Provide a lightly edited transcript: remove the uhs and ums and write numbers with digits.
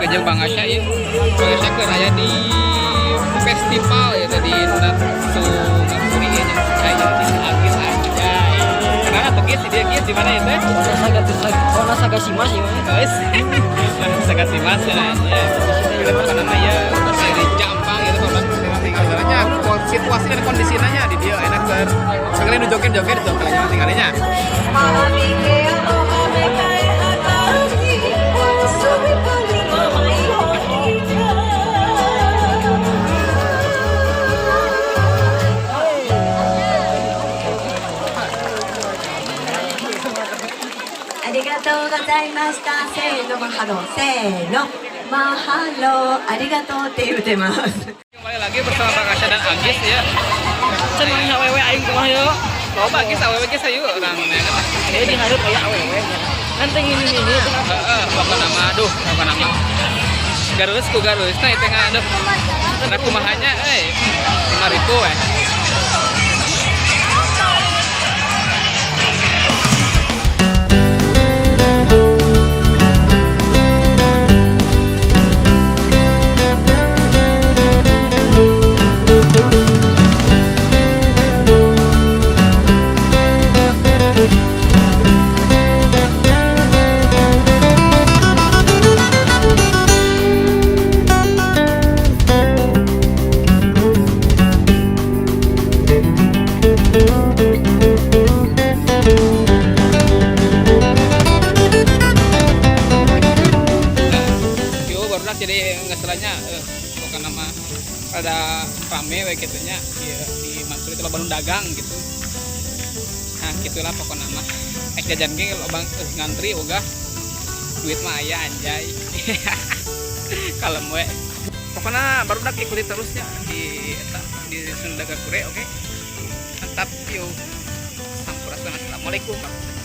Jeung Bang Asya ya. Bang Asya keur aya di festival ya, di Natsu Matsuri ya, jeung saya di Agis anjay. Kenapa tuh, Gis? Di dia, Gis, di mana ya teh? Saga Saga Saga Simas ya. Guys, mana Sagasimas ya ya. Kita pokoknya mah ya dari Jampang itu kalau tinggal jalannya situasi dan kondisinya di dia enak keur sekali nu joget-joget tuh kalau tinggalnya. ありがとうございました。せーの、マハロー、せーの、マハロー、ありがとうって言うてます。 Kembali lagi bersama Bang Asya dan Agis ya. Cenah awewe aing kumaha yo. Loba, Agis, awewe geus ayo urang neangan. Dia di hareup aya awewe. Nanti ini. Heeh, pokokna mah aduh, pokokna mah. Garus ku garus nah itu aduh. Karena kumahanya euy. 5.000 eh. Yo barudak jadi nggak salahnya pokokna mah ada rame we kitu nya di Matsuri itu loba nu dagang gitu. Nah, gitulah pokokna mah. Ek jajan ge loba ngantri ogah. Duit mah aya anjay. Kalem we. Pokoknya barudak ikuti terusnya di eta, di Sunda Gakure, oke. Mantap yuk. Sampurasun, assalamualaikum warahmatullahi.